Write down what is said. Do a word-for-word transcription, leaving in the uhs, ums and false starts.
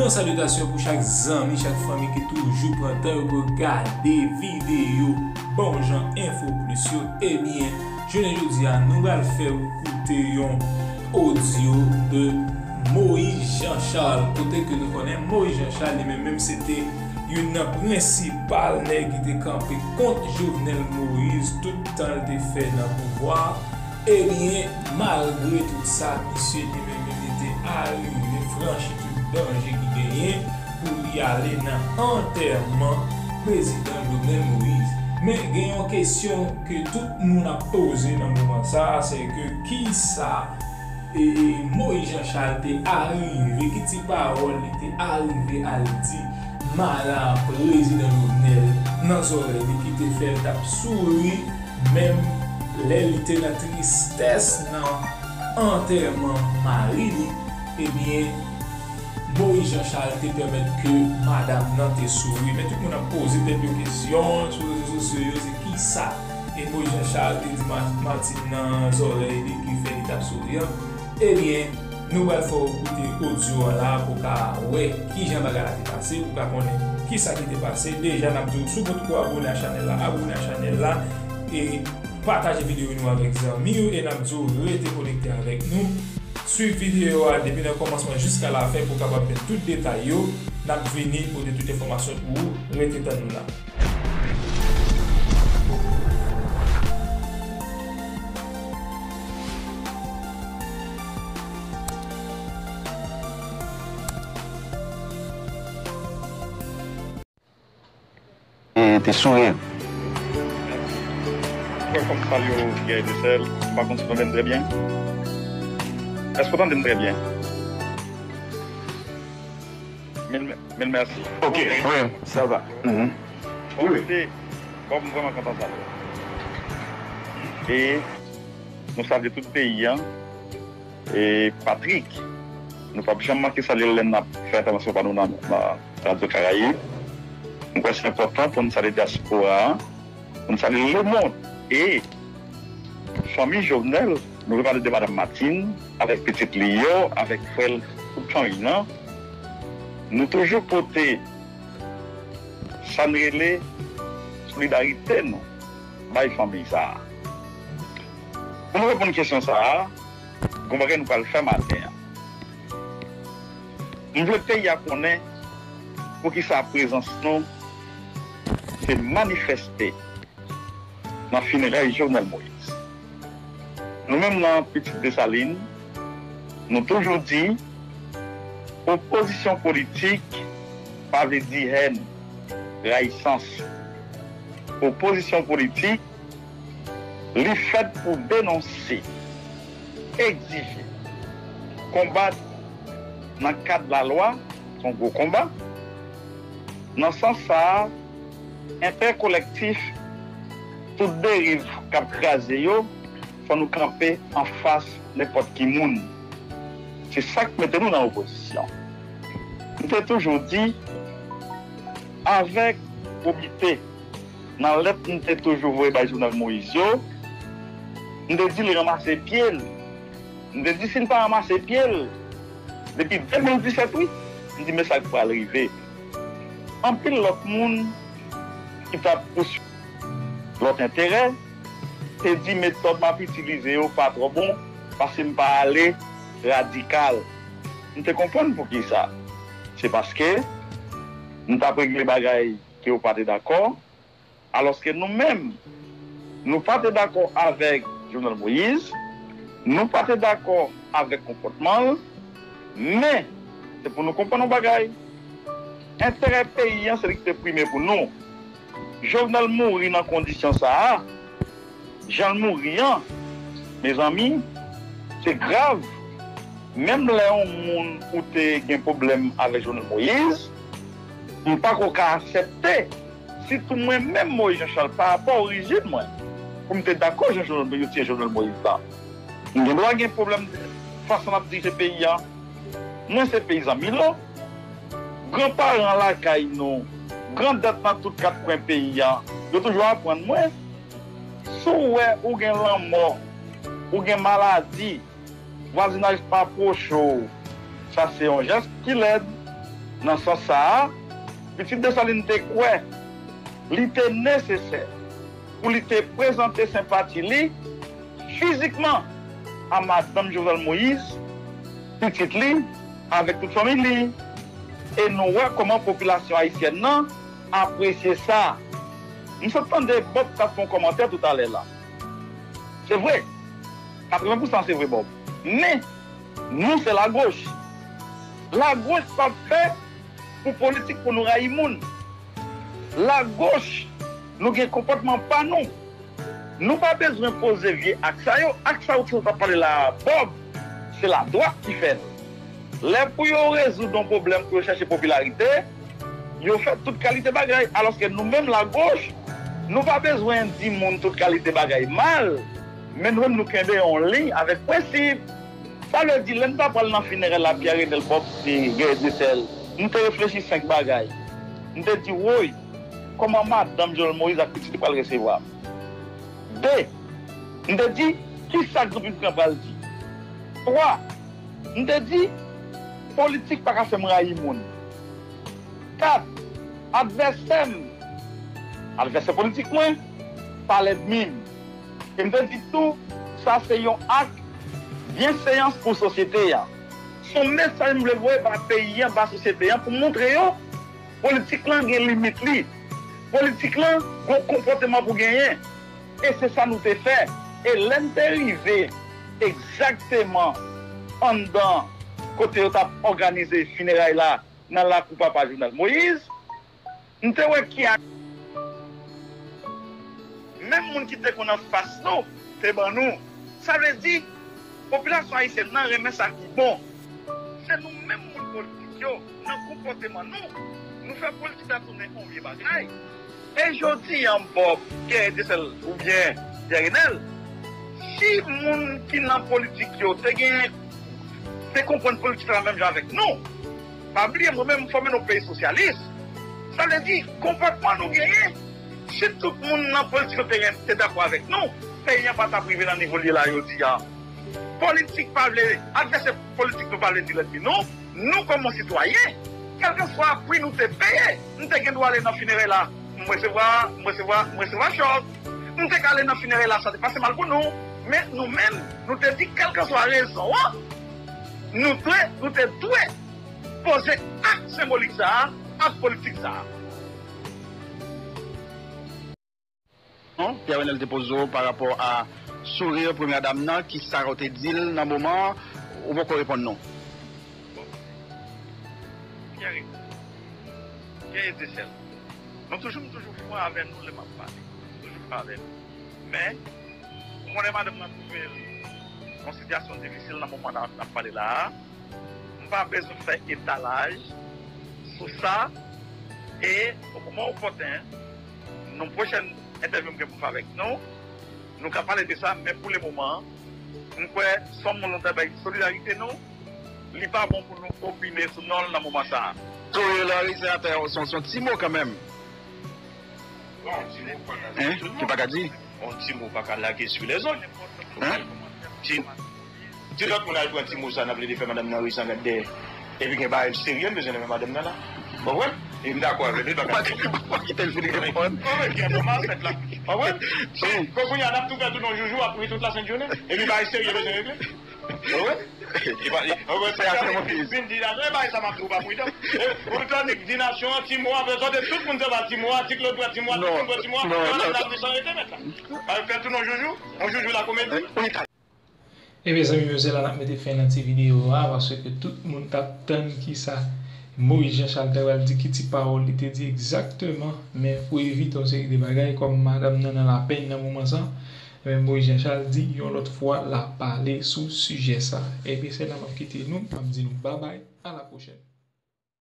Yon salitasyon pou chak zanmi, chak fanmi ki toujou pran tan yo pou yo gade videyo Bon Jan Enfo Plis yo. Ebyen, jounen jodi a, nou pral fè w koute yon odyo de Moïse Jean Charles, kote ke nou konnen Moïse Jean Charles li menm, menm se te youn nan prensipal nèg ki te kanpe kont Jovenel Moïse tout tan l te fè nan pouvwa. Ebyen, malgre tout sa, misye li menm li te arive franchi tout danje ki genyen pou li ale nan antèman prezidan Jovenel Moïse. Men gen yon kesyon ke tout moun ap poze nan moman sa a, se ke kisa e, e, Moïse Jean Charles te arive, ki ti pawòl li te arive al di madan prezidan Jovenel nan zòrèy li, ki te fè l t ap souri, menm lè li te nan tristès nan antèman mari li, ebyen, Moïse Jean Charles te pèmèt ke madanm nan te souri. Men tout moun ap poze tèt yo kesyon sou rezo sosyo yo, se kisa e Moïse Jean Charles te di Ma-, Martine nan zòrèy li ki fè li t ap souri an. Ebyen, nou pral fè w koute odyo a la pou w ka wè kijan bagay la te pase, pou w ka konnen kisa ki te pase. Deja, n ap di w sou potko abone a chanèl la, abone a chanèl la, e pataje videyo nou avèk zanmi w, e n ap di w rete konekte avèk nou. Swiv videyo a depi nan kòmansman jiska lafen pou w kapab jwenn tout detay yo. N ap vini pote tout enfòmasyon pou ou. Rete tann nou la. E te souri. Welcome, Salyo Pierre Desel. M pa konn si w tande m trè byen. Èske w tande m trè byen? Mil, mil mèsi. Ok, wi, sa va. Mhm. Bon, wi, wi. Koute, bon, m vrèman kontan sa. E nou salye tout peyi a. E Patrick, nou p ap janm manke salye l lè n ap fè entèvansyon pa nou nan, nan Radyo Karayib. Mwen kwè se enpòtan pou n salye dyaspora a, pou n salye lemonn. E fanmi Jovenel, nou vle pale de madanm Martine, avèk pitit li yo, avèk frè l, tout fanmi nan, nou toujou pote sa n rele solidarite nou bay fanmi sa a. Pou nou reponn kesyon sa a, gon bagay nou pral fè maten an. M vle peyi a konnen poukisa prezans nou se manifeste nan fineray Jovenel Moïse. Nou menm nan Pitit Desalin, nou toujou di, opozisyon politik pa vle di hèn, rayisans. Opozisyon politik, li fèt pou denonse, egzije, konbat nan kad lalwa, se yon gwo konba. Nan sans sa a, enterè kolektif, tout deriv k ap kraze yo, fò nou kanpe anfas nenpòt ki moun. Se sa k mete nou nan opozisyon. M te toujou di, avèk probite, nan lèt m te toujou voye bay Jovenel Moïse yo, m te di l ranmase pye l. M te di si l pa ranmase pye l, depi de mil disèt, wi, m di men sa k pral rive. Anpil lòt moun ki t ap pouswiv lòt enterè te di metòd m ap itilize yo pa twò bon, paske m pa ale radikal. M te konprann poukisa. Se paske m t ap regle bagay ke yo pa te dakò, alòske nou menm, nou pa te dakò avèk Jovenel Moïse, nou pa te dakò avèk konpòtman l, men, se pou nou konprann yon bagay, enterè peyi a, se li ki te prime pou nou. Jovenel mouri nan kondisyon sa a, jan l mouri an, mezanmi, se grav. Menm lè yon moun ou te gen pwoblèm avèk Jovenel Moïse, m pa ko ka aksepte, sitou mwen menm Moïse Jean Charles, pa rapò orijin mwen, pou m te dakò jan Jovenel, yo tiye Jovenel Moïse la. M gen dwa gen pwoblèm fason n ap dirije peyi a. Mwen se peyizan Milo. Granparan lakay nou, grandèt nan tout kat kwen peyi a, yo toujou aprann mwen, si w wè ou gen lanmò, ou gen maladi, vwazinaj pa pwoche w, sa se yon jès ki lèd, Nan sans sa a, Pitit Desalin te kwè li te nesesè pou li te prezante senpati li fizikman a madanm Jovenel Moïse, pitit li, avèk tout fanmi li. E nou wè kòman popilasyon ayisyèn nan apresye sa. M sot tande Bob t ap fè yon kòmantè toutalè la. Se vre, katreven pousan se vre, Bob. Men, nou se lagoch. Lagoch p ap fè pou politik pou nou rayi moun. Lagoch, nou gen konpòtman pa nou. Nou pa bezwen poze vye ak sa yo. Ak sa ou t ap pale la a, Bob, se ladwat ki fè l. Lè pou yo rezoud yon pwoblèm, pou yo chèche popilarite, yo fè tout kalite bagay. Alòske nou menm lagoch, nou pa bezwen di moun tout kalite bagay mal, men nou menm nou kenbe yon liy avèk prensip. Sa vle di, lè n ta pral nan finerèl la Pierre Renel Bob, e, Guerrier Dieuseul, m te reflechi senk bagay. M te di, woy, kòman madanm Jovenel Moïse ak pitit li pral resevwa m? De, m te di, kisa Granpil Pran pral di? Twa, m te di, politik pa ka fè m rayi moun. Kat, advèsè m, advèsè politik mwen, pa lènmi m. E m te di tou, sa se yon ak byenveyans pou sosyete a. Se yon mesaj m vle voye ba peyi a, ba sosyete a, pou montre yo, politik lan gen limit li. Politik lan gen yon konpòteman pou genyen. E se sa nou te fè. E lè n te rive egzakteman anndan kote yo t ap òganize fineray la nan lakou papa Jovenel Moïse, m te wè ki ak-, menm moun ki te konn anfas nou te ban nou. Sa vle di, popilasyon ayisyèn nan renmen sa ki bon. Se nou menm moun politik yo, nan konpòteman nou, nou fè politik la tounen yon vye bagay. E jodi a, Bob, Guerrier Dieuseul oubyen Pierre Renel, si moun ki nan politik yo te gen, te konprann politik la menm jan avèk nou, pa bliye mwen menm m fòme nan yon peyi sosyalis. Sa vle di, konpòtman nou genyen, si tout moun nan politik yo te gen, te dakò avèk nou, peyi a pa t ap rive nan nivo l ye la jodi a. Politik pa vle, advèsè politik nou pa vle di lènmi nou. Nou kòm yon sitwayen, kèlkanswa pri nou te peye, m te gen dwa ale nan finerèy la, m resevwa, m resevwa, m resevwa chòk. M te ka ale nan finerèy la, sa te pase mal pou nou. Men nou menm, nou te di kèlkanswa rezon an, nou dwe, nou te dwe poze ak senbolik sa a, ak politik sa a. Non, Pierre Renel te poze w pa rapò a souri premyè dam nan, ki sa w te di l nan moman an, ou poko reponn non. Bon. Pierre Renel, Pierre Etesèl, nou toujou, m toujou fran avè nou lè m ap pale. M toujou fran avè nou. Men, ou konnen madanm nan twouve l nan sitiyasyon difisil nan moman n ap, n ap pale la a. M pa bezwen fè etalaj sou sa. E o moman opòten, nan pwochèn entèvyou m gen pou m fè avèk nou, nou ka pale de sa, men pou le moman, m kwè se yon moun nou ta bay solidarite nou, li pa bon pou nou opine sou non l nan moman sa a. Sourire Larry, se yon, se yon ti mo kanmenm. Hein? Ki pa ka di? On ti mo pa ka lage sou lèzòt. Hein? Ti, ti lòt moun al pran ti mo sa n ap plede fè madanm nan ri san gad dèyè. Epi gen bagay serye m bezwen nan men madanm nan la. Ou konprann? E m dakò avè l, li pa ka. Pa kite l fin reponn. Wi, wi, gen nòmal fèt la. Ou konprann? Wi. Bon, kounye a n ap tou fè tou non joujou, ap ri tout la sent jounen. Epi bagay serye bezwen regle. Ou konprann? Li pa, li, ou konprann? Se sa, se Moïse. Vin di la, non, e bagay sa m ap di w pa pridan. E, ou tande k di nasyon an, ti mo a, apre sa, tout moun se pa ti mo a, ti Claude pran ti mo a, tout moun pran ti mo a, non, e madanm nan ap di san rete mèt la. Al fè tou non joujou, on joujou la komedi. Wi, ta- Ebyen, zanmi m yo, se la n ap mete fen nan ti videyo a, paske tout moun t ap tann kisa Moïse Jean Charles te pral di, ki ti pawòl li te di egzakteman, men pou evite yon seri de bagay, kòm madanm nan nan lapenn nan moman sa, men Moïse Jean Charles di yon lòt fwa l ap pale sou sijè sa. Ebyen, se la m ap kite nou, m ap di nou babay, a la pwochèn.